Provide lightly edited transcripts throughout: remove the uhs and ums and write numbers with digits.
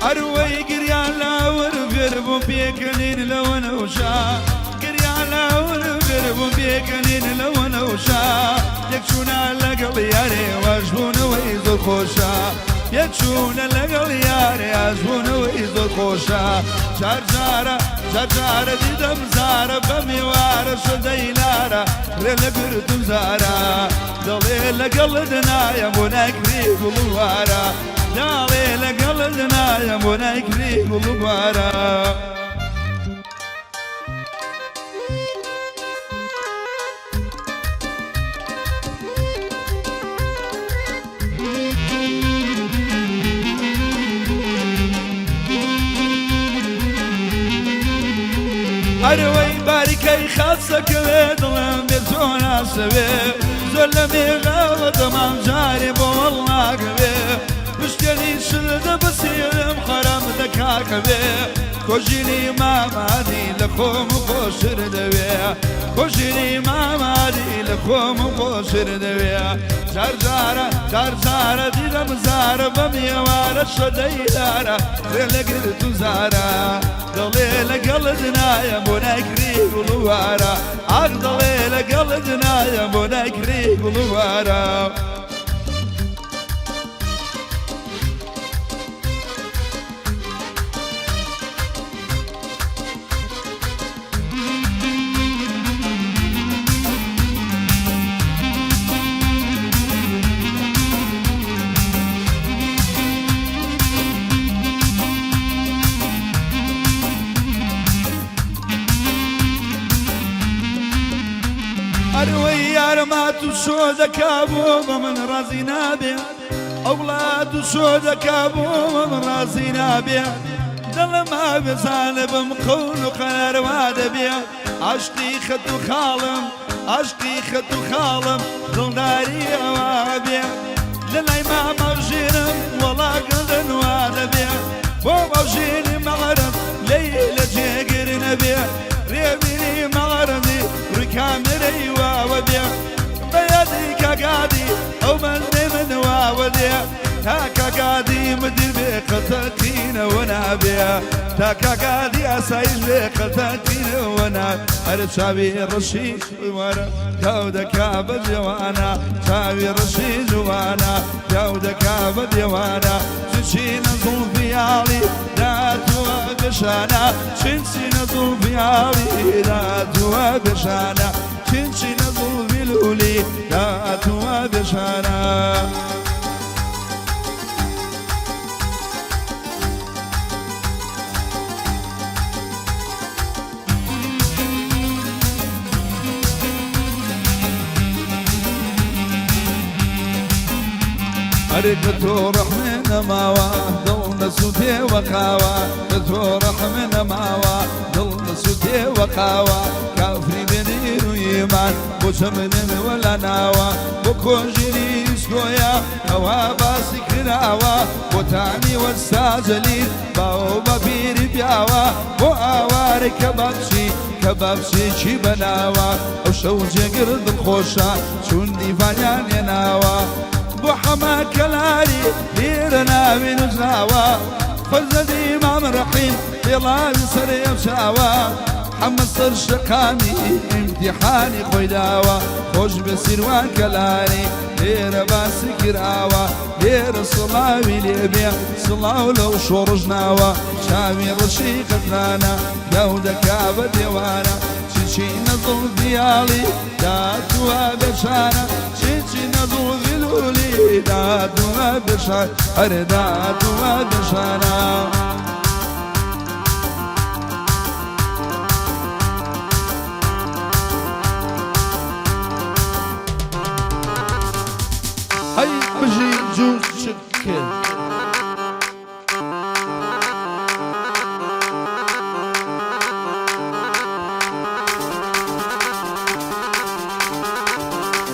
ئەروەی گریان لاور فێر بووم پێکەنین لەوە نەوشا، گریان لاور فێر بووم پێکەنین لەوە نەوشا. تێکچوونە لەگەڵ یارێ واشبوونەوەی زۆر خۆشە، تێکچوونە لەگەڵ یارێ ئاشبوونەوەی زۆر خۆشە. جار جارە جار جارە دیدەم زارە بە مێوارە شەدەی لارە ڕێ لە گرتم زارە. دەڵێ لەگەڵت نایەم بۆ نایکڕی گوڵ و وارە، داڵێ لەگەڵت نایەم بۆ نایکڕی گوڵ و گوارە. ئەرەوەی باریکەی خاسەکەوێ دڵم بێ تۆ ناسەوێ، زۆر لە مێغاوە دەمام جارێ بۆ وەڵناگەوێ. پشتێنی شلدە بەسیرم حەرام دەکاکەوێ، کۆژینی مامادی لە خۆم خۆشتر دەوێ، کۆژینی مامادی لە خۆم خۆشتر دەوێ. جار جارە جار جارە دیدەم زارە بەم ئێوارە شەدەی لارە ڕێ لە گرت و زارە. دەڵێ لەگەڵت نایەم بۆ نایکڕی گوڵوارە، ئاخ دەڵێ لەگەڵت نایەم بۆ نایکڕی گوڵوارە. ئەروەی یارمات و شۆ دەکا بۆ بە من ڕازی نابێ، ئەو وڵات و شۆ دەکا بۆ بە من ڕازی نابێ. دڵم ئاوێزانە بم قەول و قەرار وا دەبێ، عاشقی خەت و خاڵم عاشقی خەت و خاڵم دڵداری ئەوا بێ. لە لای مامە ژیرم وەڵا گەڵدن وا دەبێ، بۆ مەژینی مەعرەز لێی لە جێگر نەبێ. ڕێبینی مەعرەزی ڕووی کامێرەی واوە بێ، بە یادی کاگادی ئەو بەندەی من واوە دێ. تا کاگادی مدیر بێ قەتەقینەوە نابێ، تا کاگادی ئاسایش بێ قەتەقینەوە نا. ئەرە چاوی ڕەشی وەرە پیاو دەکا بە جێوانە، چاوی ڕەشی جوانە پیاو دەکا بە دێوانە. چینە زوڵفیاڵی داتووە بێشانە، چینە زوڵفیاڵی داتووە بێشانە، چینە زوڵفی لولی داتووە بێشانە. ئەرێ کە تۆ ڕەحمێ نەماوە دڵ نەسووتێ وەقاوە، کە تۆ ڕەحمێ نەماوە دڵ نەسووتێ وەقاوە. کافری بێدین و ئیمان بۆ چەمنن وەلا ناوە، بۆ کۆژینی ئیسکۆیە ئەوە باسی کراوە، بۆ تامی وەستا جەلیل باوە بە بیری پیاوە، بۆ ئاوارەی کەبابچی کەبابچیەکی بەناوە. ئەو شەو جێگر دڵخۆشە چون دیڤانیان هێناوە، بۆ حەمە کەلاری لێرە ناوی نووسراوە. فەرزەندی مام ڕەحیم پێڵاوی سەرێ چاوە، حەمە سەر شەقامی ئیمتیحانی خۆی داوە. خۆش بێ سیروان کەلاری لێرە باسی کراوە، لێرە سڵاوی لێبێ سڵاو لەو شۆڕش ناوە. چاوی ڕەشی قەترانە پیاو دەکا بە دێوانە، چیچینە زوڵفیاڵی داتووە بێشانە، چیچینە زوڵفی لولی داتووە بێشان، ئەرێ داتووە بێشانە. هەی بژی جوو چک.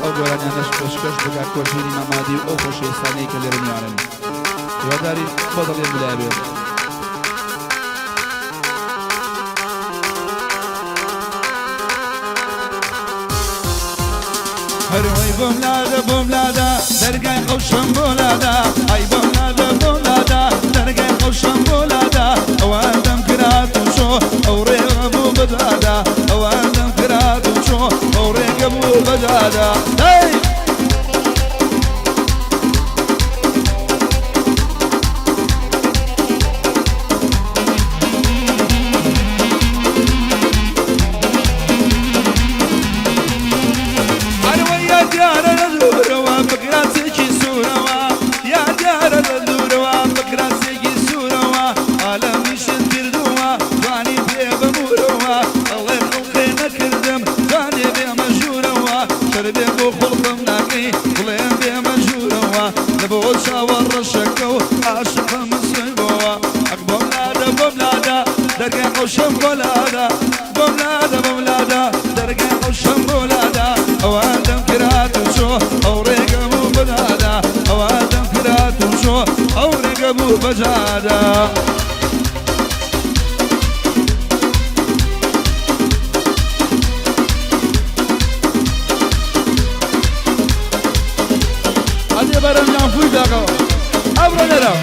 ئەو گۆرانیانەش پێشکەش بکا کۆژینی مامادی و ئەو خۆشەویستانەی کە لێرە میوانن. هیوادارین بە دڵیان بلایە بێت. هەروەی بۆم لادە بۆم لادە دەرگای خەوشم بۆ لادا، ئای بۆم لادە بۆم لادا دەرگای خەوشم بۆ. لادا. هەی! ئەروەی یا دیارە لە دوورەوە بە کراسێکی سوورەوە، یا دیارە لە دوورەوە بە کراسێکی سوورەوە، عالەمیشت کردووە جوانی پێ بمورەوە، ئەڵێ خڵقێ نەکردم جانێ بێمە ژوورەوە، شەربێ بۆ خوڵقم ناکەی بڵێم بێمە ژوورەوە، لە بۆ چاوە ڕەشەکە و عاشقم سوێن بۆوە. ئەک بۆم لادە بۆم لادە دەرگای حەوشەم بۆ لادە، بۆم لادە بۆم لادە دەرگای حەوشەم بۆ لادە، ئەوەندەم کرا تووشۆ ئەو ڕێگە بوو بەجادە، ئەوەندەم کرا تووشۆ ئەو ڕێگە بوو بەجادە. ئەدێ بەرەم یان فووی داقەوە ئەبڕۆ لێرە.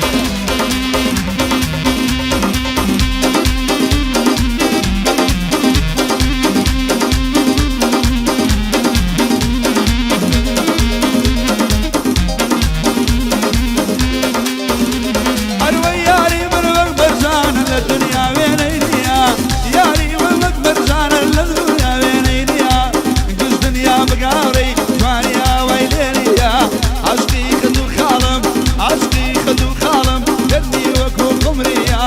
ئەروەی یاری من وەک مەرجانە لە دنیا وێنەی نییە، یاری من وەک مەرجانە لە دنیا وێنەی نییە، گشت دنیا بگاڕێی جوانی ئاوای لێ نییە، عەشقی خەت و خاڵم عەشقی خەت و خاڵم گەرمی وەکوو قومرییە،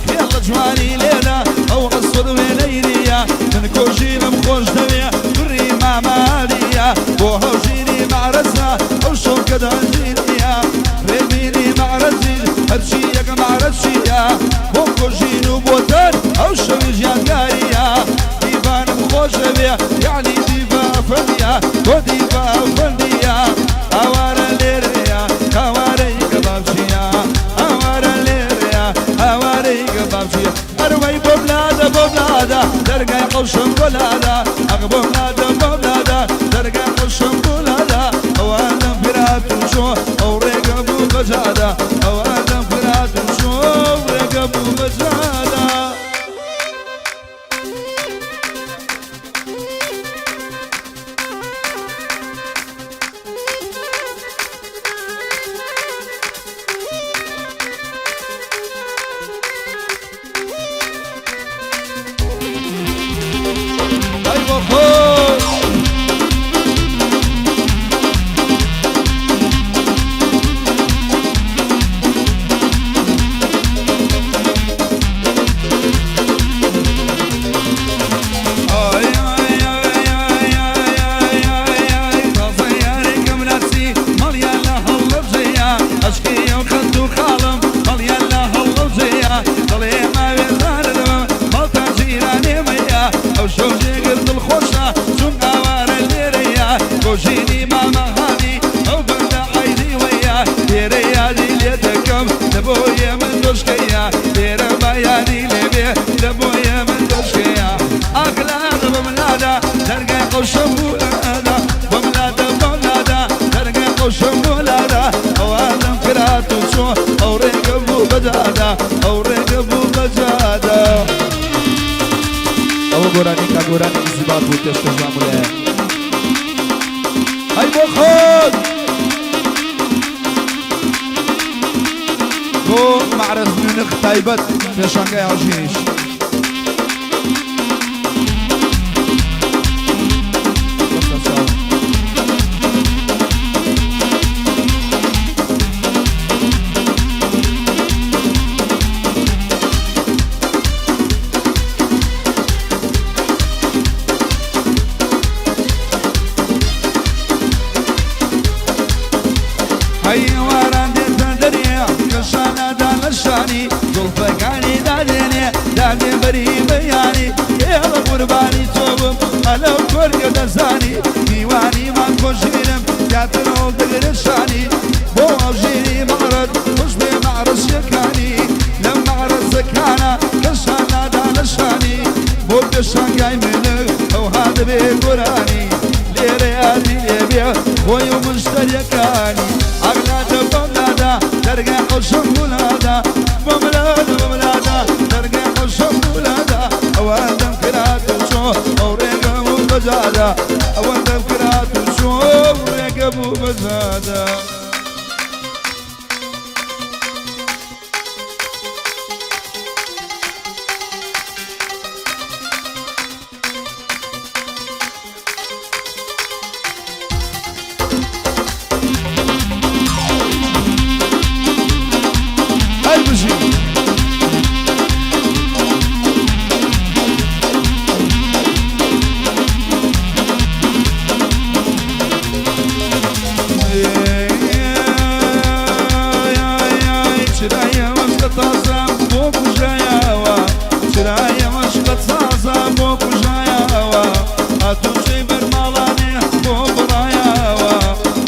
خێڵە جوانی لێرە ئەو عەسر وێنەی نییە، من کۆژینم خۆش دەوێ کوڕی مامالییە، بۆ هەوژینی مەعرەزە ئەو شەوکە دەنجینییە، ڕێبینی مەعرەزیش هەرچی یەک مەعرەزچییە، بۆ کۆژین و بۆ تەن ئەو شەویش یادگارییە، دیڤانم خۆش دەوێ یەعنی دیڤا ئەفەندییە، بۆ دیڤا ئەفەندییە ئاوارە لێرەیە هاوارەی کەبابچییە، ئاوارە لێرەیە هاوارەی کەبابچییە. ئەروەی بۆم لادە بۆم لادە دەرگای حەوشم بۆ لادە، ئەخ بۆم لادە بۆم لادە دەرگای حەوشم بۆ لادە، ئەوەندەم کرا تووشۆ ئەو ڕێگە بوو بە جادە، ئەوەندەم کرا تووشۆ ئەو ڕێگە بوو بە جادە. ئەی بۆ خۆش. ئای ئای ئای ئای ئای ئای ئای ئای تازە یارێکم ناسی ماڵیان لە هەڵەبجەیە، عەشقی ئەو خەت و خاڵم ماڵیان لە هەڵەبجەیە، دەڵێ ماوێ زارە دەبم ماڵتان جیرانێمەیە، ئەو شەو جێگر دڵخۆشە چون ئاوارە لێرەیە، کۆژینی مامە هادی ئەو بەندە عەیدیوەیە، لێرە یادی لێ دەکەم لە بۆیە من دۆشکەیە، لێرە با یادی لێ بێ لە بۆیە من دۆشکەیە. ئاخ لادە بەم لادە دەرگای حەوشەم بوو لادا، بەم لادە بەم لادە دەرگای حەوشەم بوو لادا، ئەوانەم کرا تووشۆ ئەو ڕێگە بوو بەجادە، ئەو ڕێگە بوو بەجادە. ئەوە گۆرانی کاک گۆرانی ئینزیبات بوو پێشکەش بە ئەمولایە. ئەی بۆ خۆت بۆ مەعرەز میونخ تایبەت پێشانگای هاوژینیش. هەی ئێواران دێتە دەرێ کەشانەدا لە شانی زوڵفەکانی دادێنێ دادێ بەری بەیانی، ئێڵە قوربانی تۆ بم ئەلەو کۆرگە دەزانی، میوانیمان کۆژینم زیاتر هەڵدەگرێ شانی، بۆ هاوژینی مەعرەز خۆش بێ مەعرەزیەکانی، لەم مەعرەزەکانە کەشانەدا لە شانی، بۆ پێشانگای منک ئەوها دەبێ گۆرانی، لێرە یادی لێبێ خۆی و مشتەریەکانی، ئەغلادە بەملادا دەرگای حەوشەم بولادا، بەملادا بەملادا دەرگای حەوشەم بولادا، ئەوەندەم کرا تووشۆ ئەو ڕێگەم و بەجادا، ئەوەندەم کرا تووشۆ بەجادە. هەر بژی. چرایە مەشقە تازە بۆ کوژایەوە، چرایە مەشقە تازە بۆ کوژایەوە، هاتوچۆی بەرماڵانێ بۆ بڕایەوە،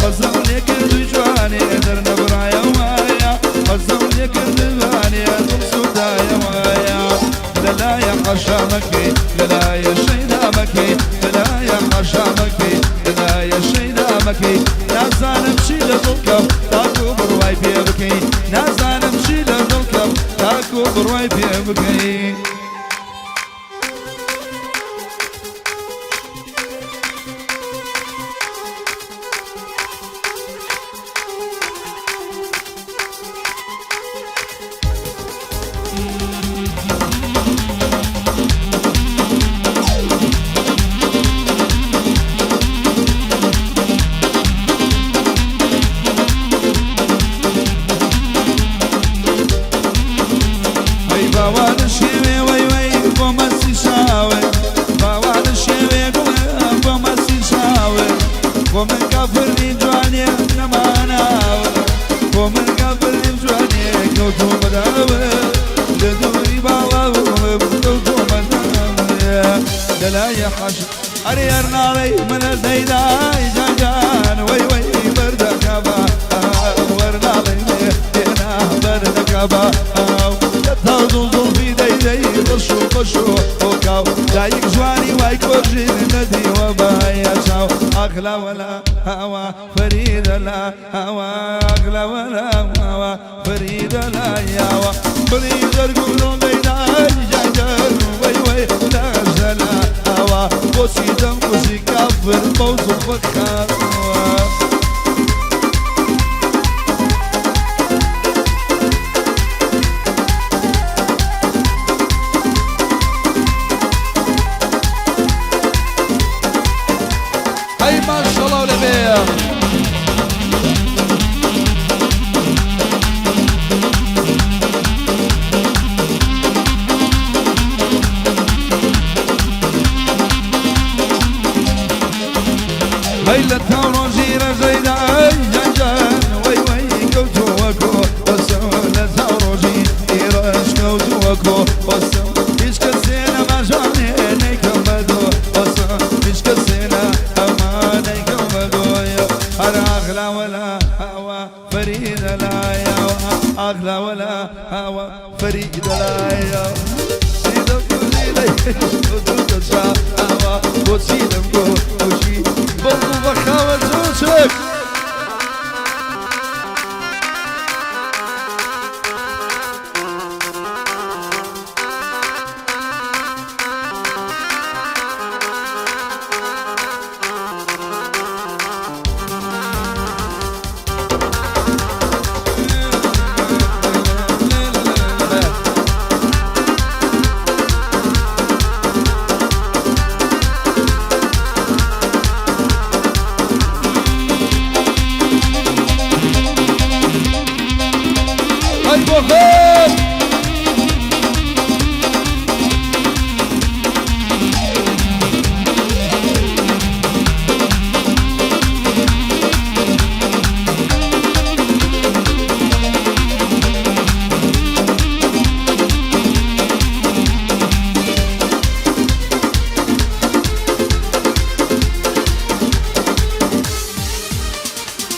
بەزەم لێکردووی جوانێ دەرنەبڕایەوە، بەزەم لێکردووی جوانێ دڵ سوودایەوە. لەلایە حەشامەکەی، لەلایە شەیدامەکەی، لەلایە حەشامەکەی، لەلایە شەیدامەکەی، نازانم چی لە دڵکەم تاکو بڕوای پێ بکەی، نازانم چی لە دڵکەم تاکو بڕوای پێ بکەی. ئەی باوانە شێوێ وەی وەی بۆ مەسی شاوێ، باوانە شێوێ گوڵێ بۆ مەسی شاوێ، بۆ من کافرنی جوانێ نەماناوە، بۆ من کافرنی جوانێ کەوتوو بەداوە، لە دووری باڵاوم کەوتوو بەداوە. لەلایە حەش ئەرێ ئەرناڵەی منە دەیدای جان وەی وەی بەردەکەبا، وەرناڵەی لێ بەردەکەبا، تاو زوڵفی دەیدەی ڕەش و خۆش و خۆکاو، دایک جوانی وای کۆژین نەدیوە بایە چاو. ئاخلا وەلا هەوا فەریدە لا هەوا، ئاخلا وەلا هەوا فەریدە لا یاوە، بڵی دەرگوڵ دەیدای جان وەی وەی لەژەلا هەوا، بۆچی دەم کوژی کافر بەو زوڵفە خاوە. هەی ماشەڵاو لەبێ. هەی لە تاو ڕۆژی ڕەژەیدا ئەی جان وەی وەی کەوتووەکۆ بەسم، لە تاو ڕۆژی ڕەش کەوتووەکۆ بەسم، هیچ کەسێ نەماژانێ نەیکەم بەدۆ بەسم، هیچ کەسێ نە ئەما نەیکەم بەدۆیە. هەر ئاخلا وەلا هەوا فەریدە لایەوە، ئاخلا وەلا هەوا فەریدە لایەوە، سیدەم کوژی لەی بۆچی دەم کوژی بەڵ بەخاوە جۆچێک. هەی بۆ خۆت.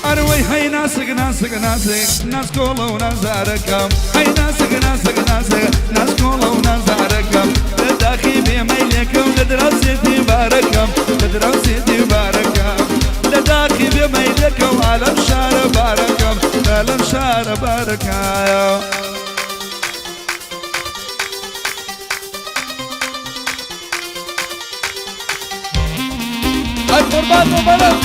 ئەروەی هەی ناسک ناسک ناسک ناسکۆڵە و نازارەکەم، هەی ناسک ناسک ناسک ناسکۆڵە و نازارەکەم، لە داخی بێمەیلێکم لە دراوسێتی بارەکەم، لە دراوسێتی بارەکەم، لە داخی بێمەیلێکم عالەم شارە بارەکەم، عالەم شارە بارەکە. ئەی قوربان بۆ بەرم.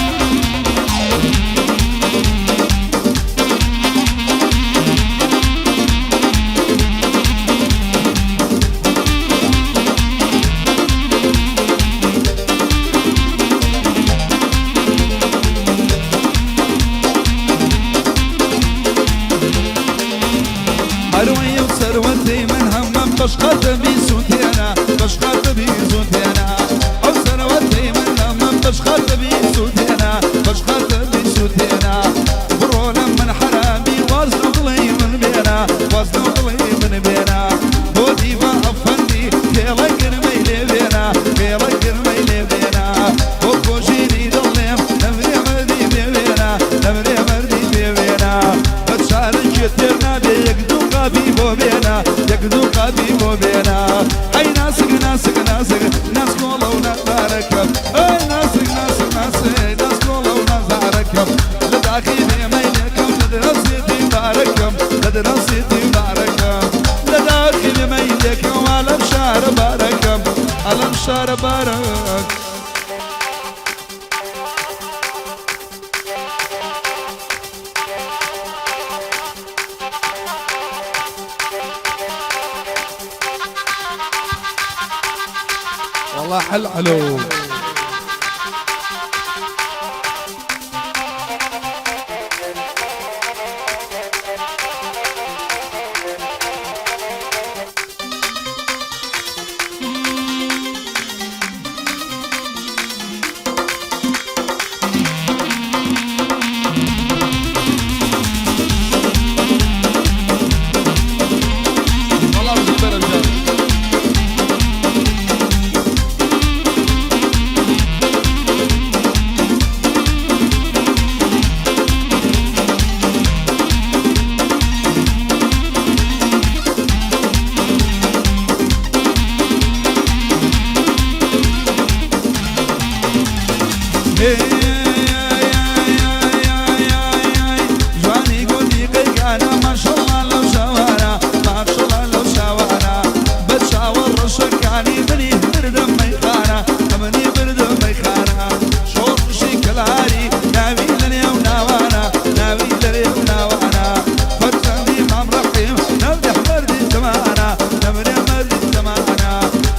بەشقەتە بیسووتێنە، بەشقەتە بیسووتێنە. ئەو سەرەوەتەی من لە من بەشقەتە بیسووتێنە، بەشقەتە بیسووتێنە. بڕۆ لە من حەرامی واز لەو دڵەی من بێنە، واز لەو دڵەی من بێنە. بۆ دیوە ئەفەندی پێڵە گرمەی لێ بێنە، پێڵە گرمەی لێ بێنە. بۆ کۆژینی دڵێم نەمرێ مەردی بێ وێنە، نەمرێ مەردی بێ وێنە. بە چارەکێ تێر نابێ یەک دوو قابی بۆ بێنە، یەک دوو قابی بۆ بێنە. ئەی ناسک ناسک ناسک ناسکۆڵە و نازارەکەم، ئەی ناسک ناسک ناسک ناسکۆڵە و نازارەکەم. لە داخی بێمەیلەکەم لە دراوسێتی بارەکەم، لە دراوسێتی بارەکەم. لە داخی بێمەیلەکەم وا لەم شارە بارەکەم، ئەلەم شارە بارەک. والله حلحلو. والله بجيب انا بجد. جوانی گوندی قەیگانە ماشەڵا لەو شەوانە، ماشەڵا لەو شەوانە. بە چاوە ڕەشەکانی منی بردم مەیخانە، منی بردم مەیخانە. شۆڕشی کەلاری ناوی لەنێو ناوانە، ناوی لەنێو ناوانە. فەرزەندی مام ڕەحیم نەمرێ مەردی زەمانە، نەمرێ مەردی زەمانە.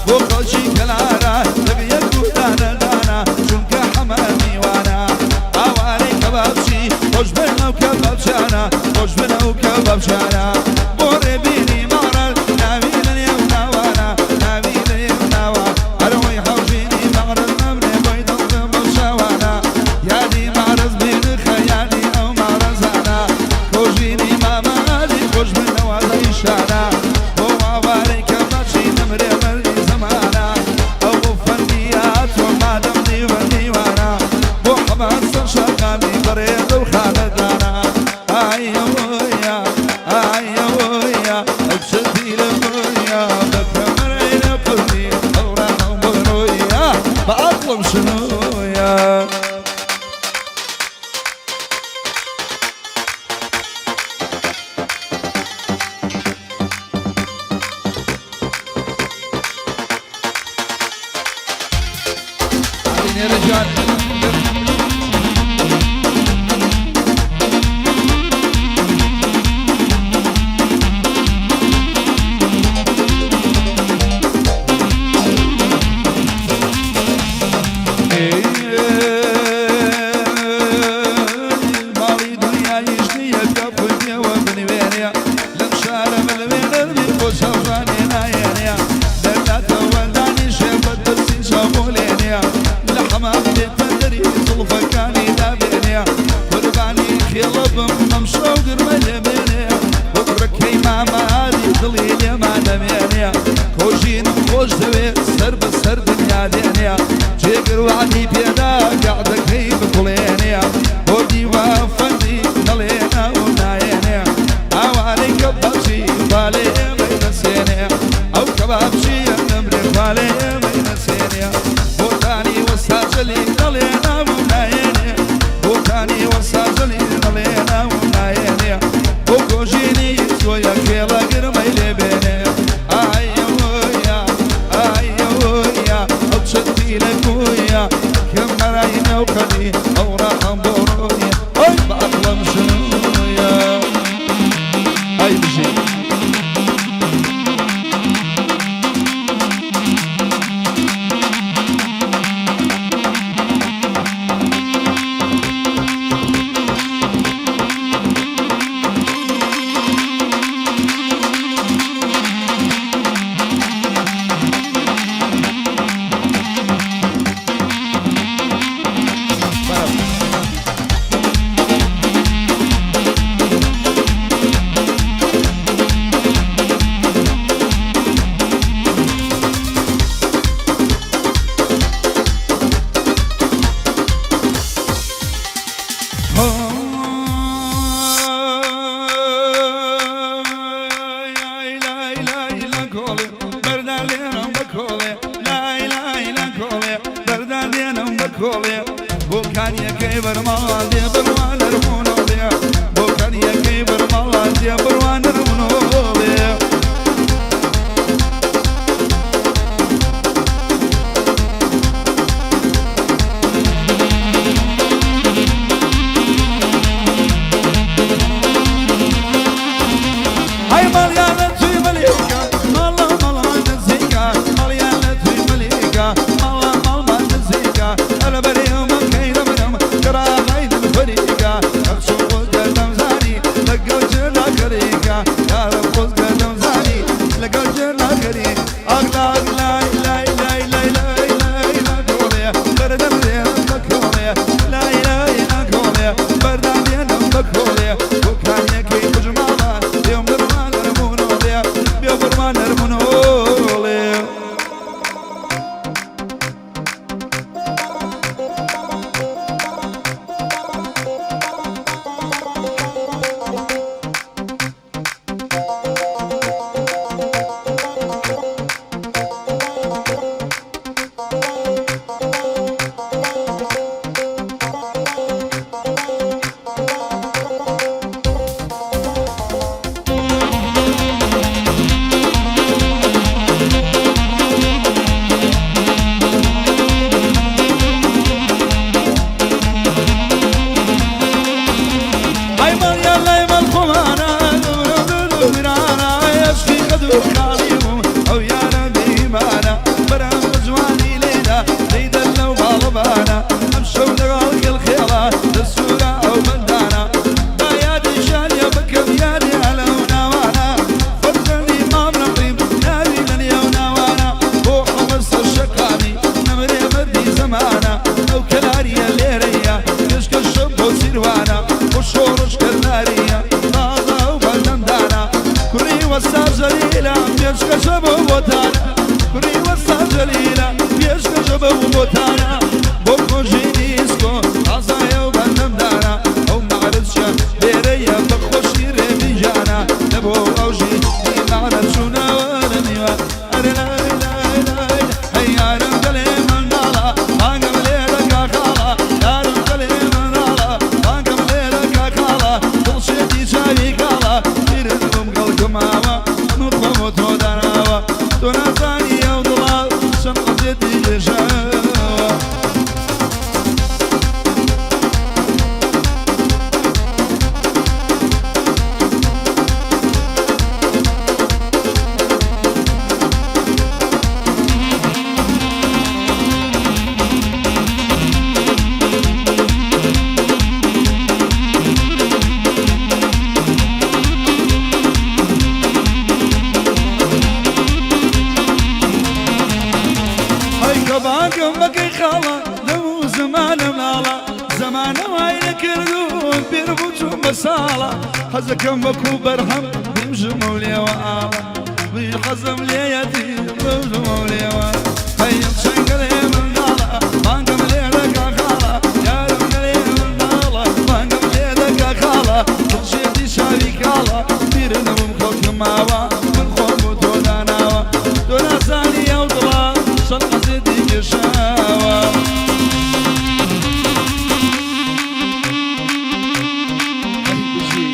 بۆ خەڵکی کەلارە دەبێ یەک و دانە دانە، چونکە حەمە میوانە. ئاوارەی کەبابچی خۆش بن ئەو کەبابچانە، خۆش بن ئەو کەبابچانە. بۆ ڕێبینی مەعرەز ناوی لەنێو ناوانە، ناوی لەنێو ناوە. هەرەوەی حەوژینی مەعرەز نەمرێ بۆی دڵدم بەو شەوانە. یادی مەعرەز بینخە یادی ئەو مەعرەزانە. کۆژینی مامەعەلی خۆش بن ئەوازەی شانە. بۆ ئاوارەی کەبابچی نەمرێ مەردی زەمانە. ئەو فەندیە تۆ مادەم دیوە دیوانە. بۆ حەمە سەر شەقامی بەڕێزە و خانەدانە. ئایەوەیە ئایەوەیە ئەو چەندی لە بۆیە بە کەمەرەی لە قوتی ئەو ڕاحەم بڕۆیە بە عەقڵم شنۆیە. علی نێرە گیان. ماڵی دنیایش نییە کە خۆی پێوە بنوێنێ، لەم شارە ملوێنەرمی خۆ چاوەڕانێ نایەنێ. دەرداتەوە دانیشێ بە دەستی چاوبۆلێنێ، لە حەمام بێتە دەری زوڵفەکانی دابێنێ. قوربانی خێڵە بم ئەم شەو گرمە لێبێنێ، بۆ کوڕەکەی مامادی دڵی لێمان دەمێنێ. کۆژینم خۆش دەوێ سەر بە سەر دنیا دێنێ، جێگر وعدی پێدا گەعدەکەی بکوڵێنێ. بۆ دیوە فەندی نەڵێ ناو نایەنێ، ئاوارەی کەبابچی خوا لێ ئێمەی نەسێنێ. ئەو کەبابچیە نەمرێ خوا لێ ئێمەی نەسێنێ. بۆتانی وەستا جەلیل نەڵێ ناو نایەنێ، بۆتانی وەستا جەلیل نەڵێ ناو نایەنێ. بۆ کۆژینی تۆیە کێڵە گرمەی لێ بێنێ. ئایەوەیە ئایەوەیە ئەو چەندی لە گۆیە کەمەرەی پێشکەشە بۆ بۆتانە کوڕی وەستا جەلیلە پێشکەشە بەو بۆتانە بۆ کۆژینی ئیسکۆ ئازایە و بەردەمدانە ئەو مەعرەزچە لێرەیە بە خۆشی رێبی گیانە لە بۆ ئەوژی مەعرەز چوونەوە لە میوە ئەرێ لای لای لای هەی یارم دەلێ منداڵە بانگم لێ دەکا خاڵە یارم دەلێ منداڵە بانگم لێ دەکا خاڵە دڵشێتی چاوی کاڵە پیرت بووم خەڵکم ماوە من خۆم و تۆ داناوە تۆ نازانی ئەو دڵە چەند عەزێتی کێشاوە. ئەی کە بانگم بەکەی خاڵە دەم و زمانم لاڵە زەمانە وای نەکردووم پیر بوو چووم بە ساڵە حەزەکەم وەکو بەرهەم بمژمە و لێوە ئاڵە بی حەزم لێیەتی بمژمە و لێوە هەیم چەنگەلێ منداڵە بانگم لێ دەکا خاڵە یارم گەلێ منداڵە بانگم لێ دەکا خاڵە دڵشێتی چاوی کاڵە بیرم نەبووم خەڵکم ماوە من خۆم و تۆ داناوە تۆ نازانی ئەو دڵە چەند عەزێتی کێشاوە. ئەی بژی.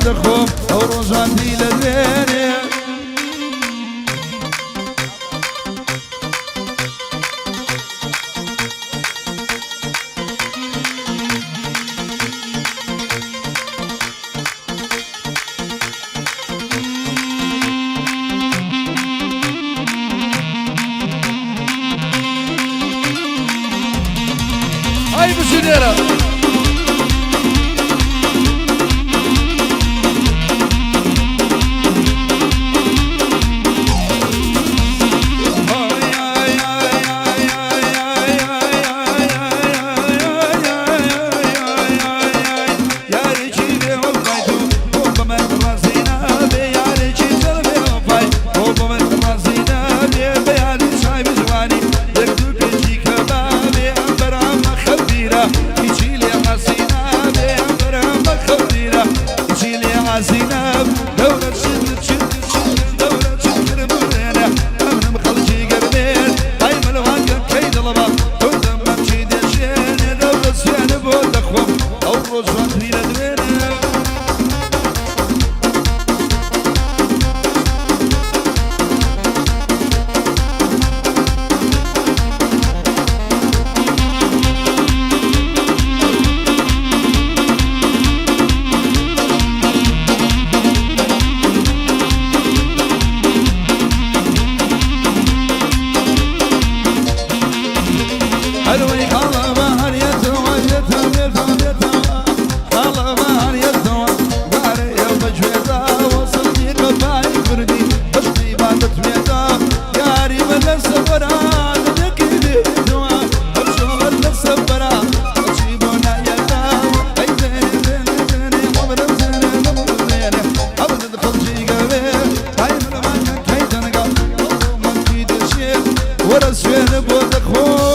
دەخۆم ئەو ڕۆژان دی لە دوێنێ. ئەی بژی لێرە. ئەو ڕۆژوان لە دوێنێ. هەروەی خاڵە بە هەریەتەوە دێتە بێتە بێتەوە خاڵە بە هەریەتەوە بارەیە بە گوێدا وەسڵی قەفای کوردی بەشتی با دەتوێتە یاری بە دەستە بەرا دەدەکی دێتەوە ئەو شۆڵە لەسە بەرا بەچی بۆ نایەتەوە ئەی دێنێ دێنێ دێنێ عومرم دێنێ دڵم دێنێ ئەبدت خەڵکی گەوێ ئای ملمانکە کەی دەنگا دڵ مەمکی دەچێ وەرە سوێنە بۆ دەخۆم.